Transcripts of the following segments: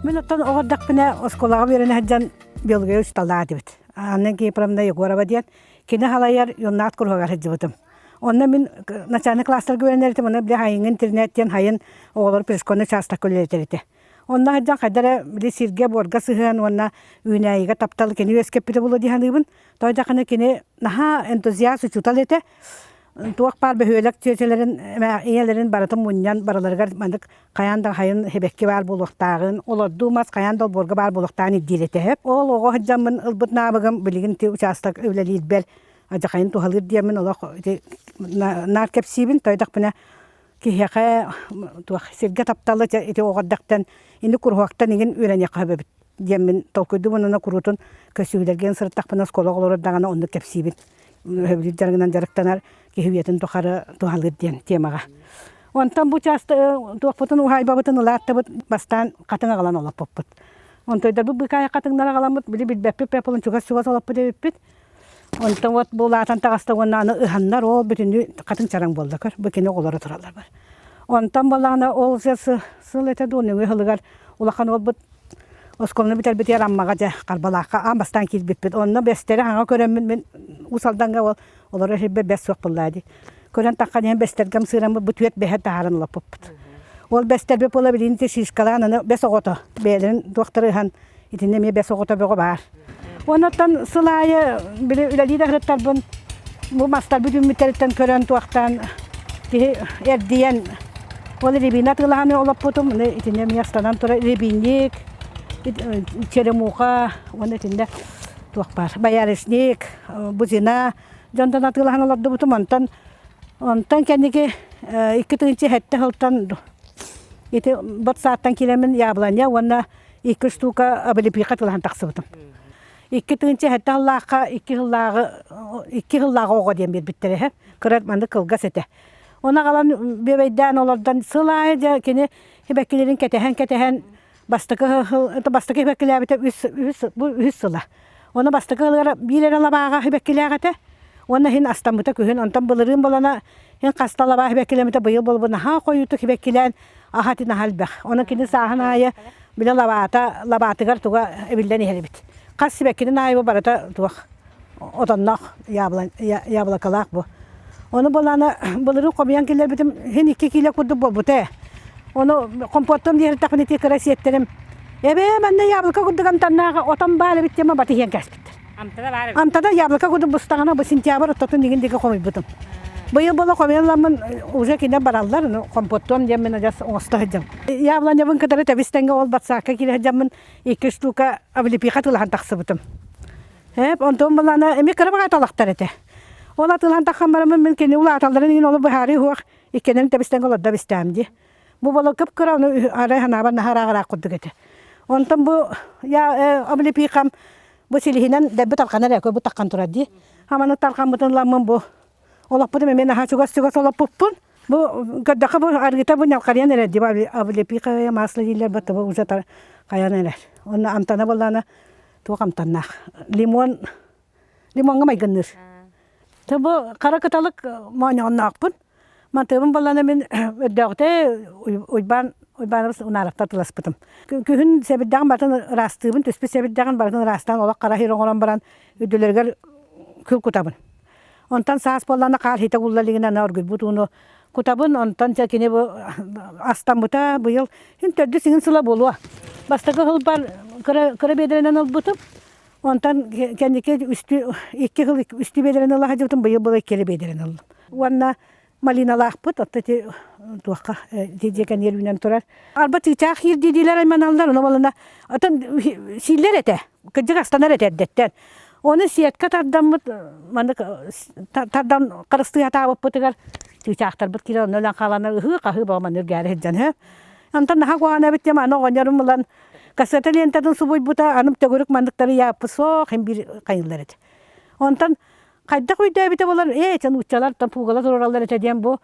Мин оттон оҕо эрдэхпинэ оскуолаҕа үөрэнэ сылдьан биология учууталлаах этибит. Анна Никифоровна Егорова диэн кини халайар юннат куруһугар сылдьыбытым. Онно мин начальный класстарга үөрэнэр этим, онно били хайыҥҥын интернет диэн хайын оҕолору пришкольный участокка үлэлэтэр этэ. Онно сылдьан хайда эрэ били сиргэ-буорга сыһыан уонна үүнээйигэ таптал кини үөскэппитэ буолуо дии саныыбын. Тоҕо диэтэххинэ кини наһаа энтузиаст учуутал этэ. Туох баар бөһүөлэк чүөчэлэрин, ийэлэрин барытын мунньан барыларыгар маннык хайаан да хайын сибэкки баар буолуохтааҕын, олордуу мас хайаан да олбуорга баар буолуохтааҕын ирдиир этэ. Ол оҕо сылдьаммын ылбыт навыгым билигин ити учаастак үлэлиирбэр адьахайын туһалыыр диэммин олох ити наар кэпсиибин. Тойдохпуна киһиэхэ туох сиргэ тапталы ити оҕо эрдэхтэн ини куруһуоктан иҥин үөрэниэххэ сөп эбит диэммин толкуйдуубун уонна куруутун көссүүлэргэ сырыттахпына оскуола оҕолоро даҕаны оннук кэпсиибин. Сөбүлүүр дьарыгынан дьарыктанар киһи үйэтин тухары туһалыыр диэн темаҕа. Онтон бу чааста туохпутун уһаайбабытын ылааттыбыт бастаан хатыҥ аҕалан олоппуппут. Онтойдарбыт быыкаайа хатыҥнар аҕаламмыт били билбэппит пепелын чугас-чугас олоппут эбиппит. Онтон вот бу улаатан таҕыста уонна аны ыһаннар ол бүтүннүү хатыҥ чараҥ буолла көр бу кини оҕолоро тураллар бар. Онтон буоллаҕына ол сыл этэ дуу нөҥүө сылыгар улахан уолбут оскуоланы бүтэрбитигэр Аммаҕа дьэ Харбалаахха аан бастаан киирбиппит. Онно бэстэри хаҥа көрөммүн мин Уус Алдаҥҥа ол олорор сирбэр бэс суох буоллаа дии. Көрөн таххан иһэн бэстэргэ ымсыыраммыт бу түөрт бэһэ таһааран олоппуппут. Ол бэстэрбит буола билигин ити шишкалаан аны бэс оҕото бэйэлэрин туохтары ыһан итиннэ эмиэ бэс оҕото бөҕө баар. Оннуттан сыл аайы били үлэлии да сырыттарбын бу мастарбыт үүммүттэриттэн көрөн туохтаан киһи эрдийэн ол рябина атыылаһан олоппутум итиннэ эмиэ астанан турар рябинник черемуха уонна итиннэ туох баар боярышник бузина дьонтон атыылаһан олордубутум онтон онтон кэнники 2007 сылтан ити ботсааттан киирэммин яблоня уонна икки штука облепиха тылаһан тахсыбытым. 2007 сыллаахха икки сыллааҕы икки сыллааҕы оҕо диэн биэрбиттэрэ үһү. Кыра маннык кылгас этэ. Оны аҕалан бүөбэйдээн олордон сыл аайы дьэ кини сибэккилэрин кэтэһэн-кэтэһэн бастакы бастакы сибэккилээбитэ үс үс бу үһүс сыла. Оны бастакы ылыгар биир эрэ лабааҕа сибэккилээх этэ. Уонна иһин астаммыта күһүн. Онтон былырыын буолана иһин хаста лабаа сибэккилэммитэ быйыл буолбут наһаа хойуутук сибэккилээн аһа ити наһаа элбэх. Онон кини сааһын аайы бile лабаата лабаатыгар туга эбиллэн иһэр эбит. Хас сибэккинин аайы бу барыта туох отонноох яблокалаах бу. Ону буолаана былырыын хомуйан киллэрбитим иһин икки киилэ курдук буолбута ээ. Ону компоттуом диэхтэхпинэ ити кыра сиэттэрим эбээ манна яблоко курдук амтаннаах отон баар эбит диэн баты иһэн кээспиттэр. Амтана баар эбит. Амтана яблоко курдук бустаҕына бу сентябрь ортотун игин диэки хомуйбутум. Быйыл буола хомуйан ыламмын уже кинилэр бараллар, ну компоттуом диэммин адьас оҥосто сылдьабын. Яблонябын кытары тэбис-тэҥҥэ ол батсаакка киирэ сылдьаммын икки штука облепиха атыылаһан тахсыбытым. Эп, онтон булана эмиэ кыра баҕайы талахтар этэ. Ол атыылаһан таххан бараммын мин кини улааталларын иһин олу быһаарыы суох иккиэннэрин тэбис-тэҥҥэ олордо бистээм дии. Бу буола кып-кыра ону арай санаабар наһаа ыраах-ыраах курдук этэ. Онтон бу я облепихам бу силиһинэн дэлби тарҕанар ээ бу таххан турар дии. Аманы тарҕаммытын ыламмын бу олохпутум эмиэ наһаа чугас-чугас олоппуппун. Бу көрдөххө бу арыыта бу ньалхарыйан эрэр дии облепиховое масло дииллэр бу тобу уже хайан эрэр. Онно амтана буоллаҕына туох амтаннаах. Лимон лимоҥҥа майгынныыр. Тэ бу хара кыталык моонньоҕонноохпун. Мантыыбын буоллаҕына мин өрдөөҕүтэ Уйбаан Уйбаанабыс Унааровтар тыласпытым. Күһүн сэбирдэҕин барытын ыраастыыбын, түспүт сэбирдэҕин барытын ыраастаан олох хара иһир оҥорон баран үрдүлэригэр күл кутабын. Онтон саас буоллаҕына хаар иһитэ уулла илигинэ аны оргуйбут ууну кутабын. Онтон дьэ кини бу астаммыта быйыл син төрдүс иҥин сыла буолуо. Бастакы сылбар кыра кыра биэдэрэнэн ылбытым. Онтон кэнники үстүү икки сыл үстүү биэдэрэн ыла сылдьыбытым, быйыл была иккиэрэ биэдэрэн ыллым. Уонна малиналаахпыт, оттон ити туохха ити дьиэ кэннигэр үүнэн турар. Арба чыычаах иир дииллэр айманаллар, ону буолана оттон сииллэр этэ, кырдьык астанар этэ эрдэттэн. Ону сетка тардаммыт, маннык тардан харыстыы сатаабыппытыгар чыычаахтарбыт киирэн онно өлөн хааланнар ыһыы-хаһыы бөҕө манна үргээри сылдьан үһү. Онтон наһаа куһаҕан эбит диэн аны оҕонньорум ылан Кассета лентатын субуйбута, аны төгүрүк манныктары ыйааппыт суох, син биир хайыллар этэ. Онтон хайдах өйдөөбүтэ буолар, ээ, чэ нууччалар там пугала туруораллар этэ диэн бу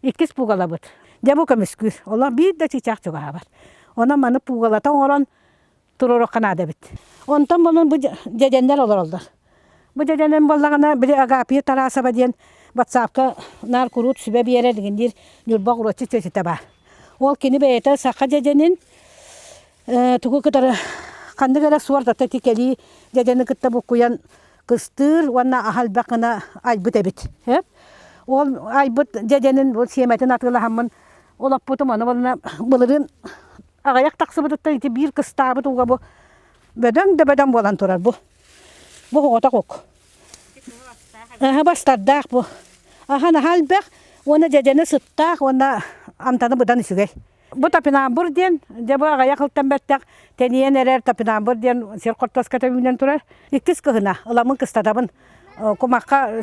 иккис пугалабыт. Дьэ бу көмүскүүр. Олох биир да чыычаах чугаһаабат. Онон маны пугалата оҥорон туруоруохха наада эбит. Онтон булун бу дьэдьэннэр олороллор. Бу дьэдьэнэн буоллаҕына, били Агапия Тарасова диэн ватсапка наар куруут сүбэ биэрэр диир Ньурба оҕуруотчут чүөчэтэ баар. Ол кини бэйэтэ саха дьэдьэнин. Тугу кытары ханнык эрэ суорт ата ити кэлии дьэдьэни кытта буккуйан кыстыыр уонна аһа элбэх гына айбыт эбит. Ол айбыт дьэдьэнин бу сиэмэтин атыылаһаммын олоппутум ону уонна былырыын аҕыйах тахсыбытыттан ити биир кыстаабыт ууга бу бөдөҥ да бөдөҥ буолан турар бу. Бу оҕотох ук. Аһа бастардаах бу. Аха наһаа элбэх уонна дьэдьэни сыттаах уонна амтана быдан үчүгэй. Бу топинамбур диэн, дьэ бу аҕыйах ылтан бэттэх тэнийэн эрэр топинамбур диэн сир хортуоската үүнэн турар. Иккис кыһына ыламмын кыстатабын. Кумахха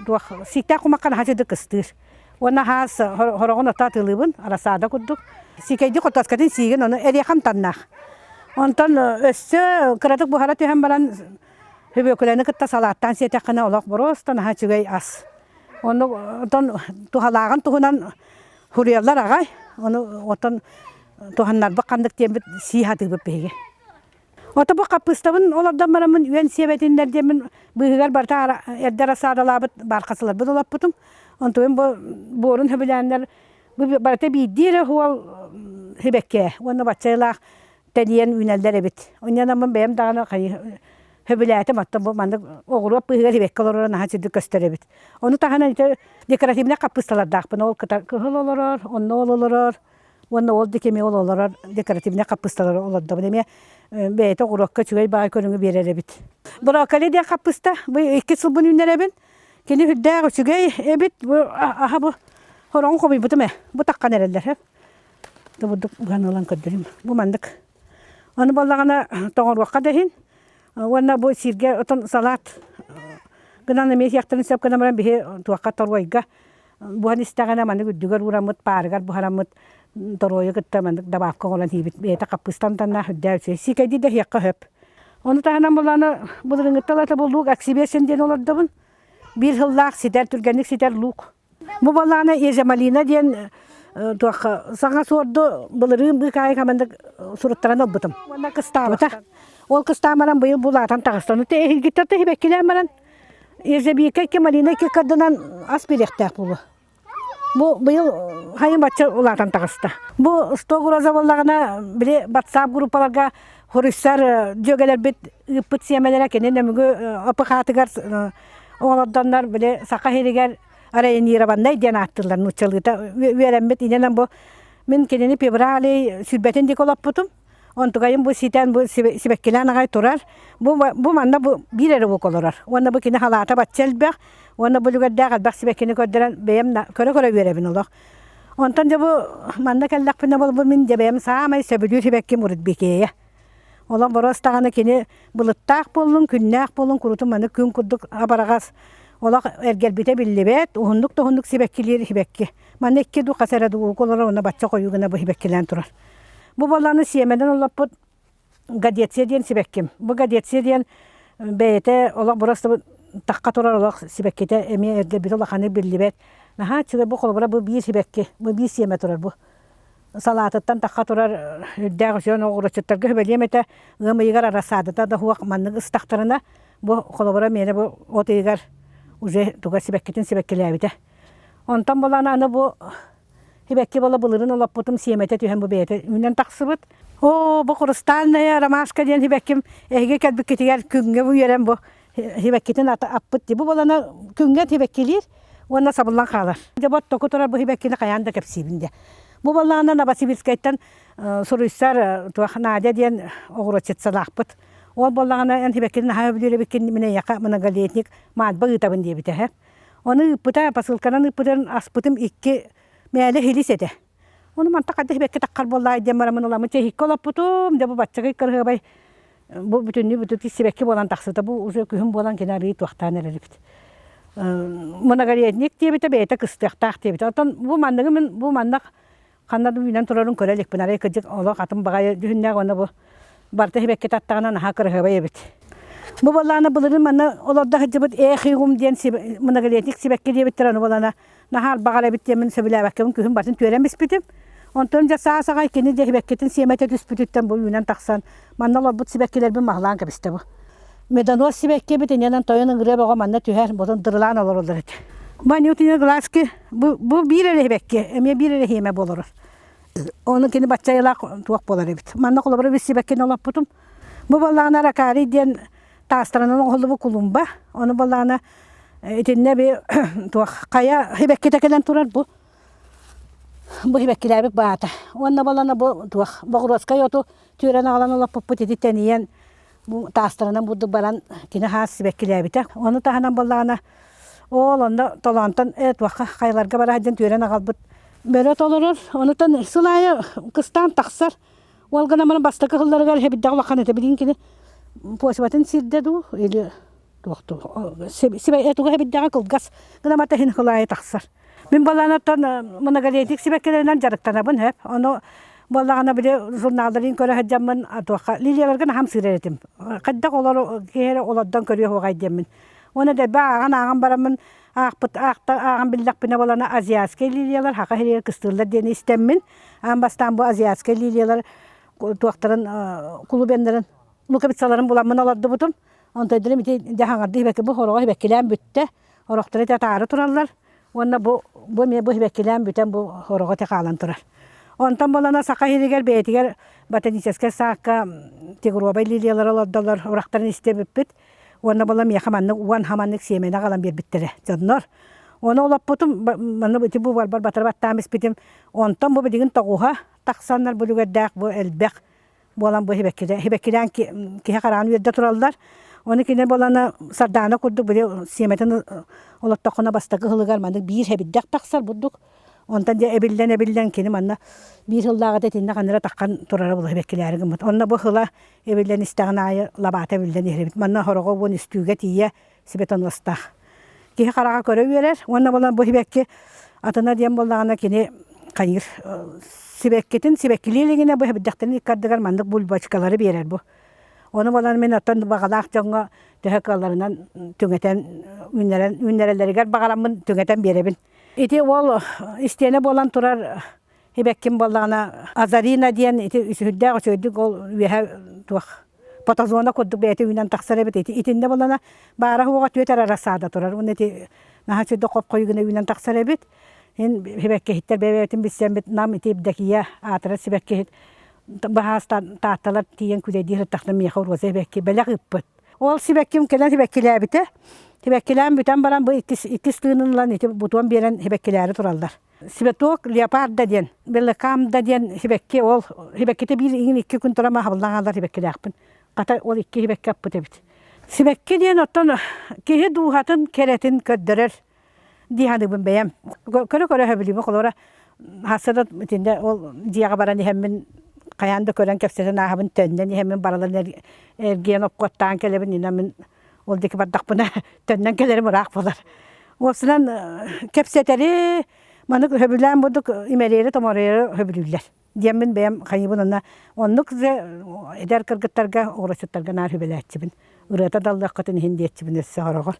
туох сииктээх кумахха наһаа сирдик кыстыыр. Уонна хаас хороҕун ото атыылыыбын, рассада курдук. Сиикэйдии хортуоскатын сиигин, ону эриэхэ амтаннаах. Онтон өссө кыратык буһара түһэн баран Сүбүөкүлэни кытта салааттаан сиэтэххинэ олох боруоста наһаа үчүгэй ас. Ону оттон туһалааҕын туһунан суруйаллар аҕай. Ону оттон туһаннарбыт ханнык диэммит сии сатыыбыт биһиги. Ото бу хаппыыстабын олордон бараммын үөн сиэбэтиннэр диэммин быыһыгар барыта эрдэ рассадалаабыт баархасыларбын олоппутум. Онтуйум бу буорун сөбүлээннэр бу барыта биирдии эрэ уол сибэккээ уонна баччайлаах тэнийэн үүнэллэр эбит. Онньанаммын бэйэм даҕаны сөбүлээтим, оттон бу маннык оҕуруот быыһыгар сибэкки олороро наһаа сирдик көстөр эбит. Ону таһынан ити декоративнай хаппыысталардаахпын. Ол кыта кыһыл олорор, онно ол олорор, уонна ол диэки эмиэ ол олорор декоративнай хаппыысталары олордобун. Эмиэ бэйэтэ оҕуруокка үчүгэй баай көрүҥү биэрэр эбит. Брокколи диэн хаппыыста бу икки сылбын үүннэрэбин. Кини үрдээх үчүгэй эбит. Бу аһа бу хороҕун хомуйбутум ээ. Бу таххан эрэллэр. Тобурдук быһан ылан көрдөрүм. Бу маннык. Ону буоллаҕына тоҥоруохха да иһин уонна бу сиргэ отон салаат гынан эмиэ сиэхтэрин сөп гынан баран биһи туохха торуойга буһан истэҕинэ маннык үрдүгэр уураммыт паарыгар буһараммыт торуойу кытта маннык добавка оҥорон сиибит бэйэтэ хаппыыстан таннаах үрдээх үчүгэй сиикэйдии да иһиэххэ сөп. Ону таһынан булааны былырыҥҥыттан ылата бу луук оксибесин диэн олордобун. Биир сыллаах ситэр түргэнник ситэр луук. Бу буоллаҕына Ежемалина диэн туох саҥа суорду былырыын быыкаайы хамандык суруттаран ылбытым. Уонна кыстаабыта. Ол кыстаан баран быйыл булаатан таҕыста. Ону эһигиттэн тэһибэккилээн баран Ежебика икки малина икки кырдынан ас биэриэхтээх буолуо. Бу быйыл хайын бачча улаатан таҕыста. Бу 100 угроза буоллаҕына били WhatsApp группаларга хоруйсар дьүөгэлэрбит ыыппыт сиэмэлэрэ кини нөмүгү ОПХ-тыгар оҥордоннор били Саха сиригэр районированнай диэн ааттыыллар нууччалыыта үөрэммит инэнэн бу мин кинини февраль сүүрбэтин диэки олоппутум онтугайым бу ситэн бу сибэккилээн аҕай турар бу бу манна бу биир эрэ ук олорор уонна бу кини халаата бачча элбэх уонна бу үлүгэрдээх элбэх сибэккини көрдөрөн бэйэм көрө-көрө үөрэбин олох онтон дьэ бу манна кэллэхпинэ бу мин дьэ бэйэм саамай сөбүлүүр сибэкким урут-бикиэйэ Олох боруос даҕаны кини былыттаах буоллун, күннээх буоллун курутун маны күн курдук абараҕас олох эргэрбитэ биллибэт, уһуннук да уһуннук сибэккилиир сибэкки. Манна икки дуу хас эрэ дуу олорор уонна бачча хойуу гына бу сибэккилээн турар. Бу буоллаҕына сиэмэнэн олоппут гадеция диэн сибэкким. Бу гадеция диэн бэйэтэ олох боруостабыт тахха турар олох сибэккитэ эмиэ эргэрбитэ улаханнык биллибэт. Наһаа үчүгэй бу холобура бу биир сибэкки, бу биир сиэмэ турар бу. салаатыттан тахха турар үрдээх үсүөн оҕуруччуттарга сүбэлиэм этэ ыам ыйыгар арассаадата да суох маннык ыстахтарына бу холобура миэнэ бу от ыйыгар уже туга сибэккитин сибэккилээбитэ онтон булан аны бу сибэкки буола былырын олоппутум сиэмэтэ түһэн бу бэйэтэ үүнэн тахсыбыт оо бу хрустальная ромашка диэн сибэкким эһиги кэлбиккитигэр күҥҥэ бу үөрэн бу сибэккитин аппыт дии бу буолана күҥҥэ сибэккилиир уонна сабыллан хаалар дьэ боттоку турар бу сибэккини хайаан да кэпсиибин дьэ бу буоллаҕына Новосибирскайтан суруйсар туох Надя диэн оҕуруотчицалаахпыт ол буоллаҕына эн сибэккини наһаа сөбүлүүр эбиккин мин эйиэхэ многолетник маатба ыытабын диэбитэ һэ ону ыыппыта посылканан ыыппытын аспытым икки мээлэ хилис этэ ону мантан хайдах сибэкки таххар буоллаай диэн бараммын ыламмын чэһиккэ олоппутум дьэ бу баччагый кырыһыабай Бу бүтүннүү бүтүн сибэкки буолан тахсыбыта. Бу уже күһүн буолан кини арыый туохтаан эрэр эбит. Многолетник диэбитэ бэйэтэ кыстыахтаах диэбитэ. Оттон бу манныгы мин бу манна ханна да үүнэн турарын көрө иликпин. Арай кырдьык олох атын баҕайы дьүһүннээх уонна бу барыта сибэкки таттаҕына наһаа кыраһыабай эбит. Бу буоллаҕына былырыын манна олордо сылдьыбыт Эхигум диэн многолетник сибэкки диэбиттэр ону буолана наһаа албаҕар эбит диэммин сөбүлээбэккэбин күһүн батын түөрэн биспитим. Онтон дьэ саас аҕай кини дьэ сибэккитин сиэмэтэ түспүтүттэн бу үүнэн тахсан манна олорбут сибэккилэрбин маһылаан кэбистэ бу. Медонос сибэкки эбит инньэнэн тойон ыҥырыа бөҕө манна түһэр ботун дырылаан олороллор этэ. Бу Анютины глазки бу, бу биир эрэ сибэкки эмиэ биир эрэ сиэмэ буолар. Ону кини баччайылаах туох буолар эбит. Манна холобура билсибэккин олоппутум. Бу буоллаҕына ракарий диэн таастарынан оҥоһуллубут кулумба. Ону буоллаҕына итиннэ би туох хайа сибэккитэ кэлэн турар бу. Бу сибэккилээбит баата. Уонна буоллаҕына бу туох боҕуруоскай оту түөрэн аҕалан олоппуппут ити тэнийэн бу таастарынан бурдук баран кини хаас сибэккилээбитэ. Ону таһынан буоллаҕына ол онно толоонтон туохха хайаларга бара сылдьан түөрэн аҕалбыт бөрө толорор. Онутан сыл аайы кыстаан тахсар. Ол гынан баран бастакы сылларыгар эбирдэх улахан этэ. Билигин кини почватын сирдэ дуу или туох туга эбирдэҕэ кылгас гынан баран иһин сыл аайы тахсар. Мин балаанаттан многолетник сибэккилэринэн дьарыктанабын сөп. Ону буоллаҕына били журналларын көрө сылдьаммын туохха лилияларга наһаа ымсыырар этим. Хайдах олору киһи эрэ олордон көрүө суоҕай диэммин. Уонна дэлби ааҕан-ааҕан бараммын аахпыт аахта ааҕан биллэхпинэ буолана азиатскай лилиялар хаха сиригэр кыстыыллар диэни истэммин аан бастаан бу азиатскай лилиялар туохтарын клубеннарын луковицаларын буламмын олордубутум. Онтон ити дьэ хаҥардыы сибэкки бу хороҕо сибэккилээн бүттэ. Орохторо ити атаары тураллар уонна бу бу эмиэ бу сибэккилээн бүтэн бу хороҕо ити хаалан турар. Онтон буолана саха сиригэр бэйэтигэр ботаническай саакка тигровай лилиялары олордоллор урахтарын истэ бүппүт. Уонна буола миэхэ маннык уон хаманнык сиэмэни аҕалан биэрбиттэрэ дьоннор. Ону олоппутум манна ити бу барбар батары баттаан испитим. Онтон бу билигин тоҕуһа тахсаннар бу үлүгэрдээх бу элбэх буолан бу сибэккилээн киһи хараан үөрдэ тураллар. Ону кини буолана сардаана курдук били сиэмэтин олоттоххуна бастакы сылыгар маннык биир хэбирдэх тахсар бурдук. Онтон дьэ эбиллэн-эбиллэн кини манна биир сыллааҕыта итиннэ ханна таххан турара була сибэккилээри гыммыт. Онно бу сыла эбиллэн истэҕин аайы лабаата эбиллэн иһэр эбит. Манна хороҕо уон үстүүгэ тиийэ сибэтонуостаах. Киһи хараҕа көрө үөрэр уонна буолан бу сибэкки атына диэн буоллаҕына кини хайыыр сибэккитин сибэккилии илигинэ бу хэбирдэхтэрин икки ардыгар маннык бульбочкалары биэрэр бу. Ону буолан мин оттон баҕалаах дьоҥҥо төһө кыалларынан түҥэтэн үүннэрэн үүннэрэллэригэр баҕараммын түҥэтэн биэрэбин. Ити уол истиэнэ буолан турар сибэкким буоллаҕына Азарина диэн ити үсүһүрдээх үчүгэйдик ол үөһэ туох фотозона курдук бэйэтэ үүнэн тахсар эбит. Ити итиннэ буоллаҕына баара суоҕа түөрт эрэ рассада турар. Уонна ити наһаа үчүгэйдик хоп-хойуу гына үүнэн тахсар эбит. Ин сибэккиһиттэр бэйэ-бэйэтин билсэммит нам ити Евдокия аатырар сибэккиһит баһаастан таатталар тиийэн күлэйдии сыттахтар миэхэ роза сибэкки бэлэх ыыппыт. Ол сибэкким кэлэн сибэккилээбитэ. Сибэккилээн бүтэн баран бу иккис иккис тыынын ылан ити бутуон биэрэн сибэккилээри тураллар. Цветок леопарда диэн, белокамда диэн сибэкки ол сибэккитэ биир иҥин икки күн туран хабыллан хаалар сибэккилээхпин. Хата ол икки сибэкки аппыт эбит. Сибэкки диэн оттон киһи дууһатын кэрэтин көрдөрөр дии саныыбын бэйэм. Көрө-көрө сөбүлүүбүн холобура хаста да итиннэ ол дьиэҕэ баран иһэммин хайаан да көрөн кэпсэтэн ааһабын төннөн иһэммин барыларын эргийэн оккуоттаан кэлэбин инна мин ол диэки бардахпына төннөн кэлэрим ыраах буолар. Уопсайынан кэпсэтэри маннык сөбүлээн бурдук имэрийэри-томоруйары сөбүлүүллэр диэммин бэйэм хайыыбын уонна оннук эдэр кыргыттарга, оҕурочуттарга наар сүбэлээччибин. Ырыата да ыллыаххытын иһин диэччибин өссө сороҕор.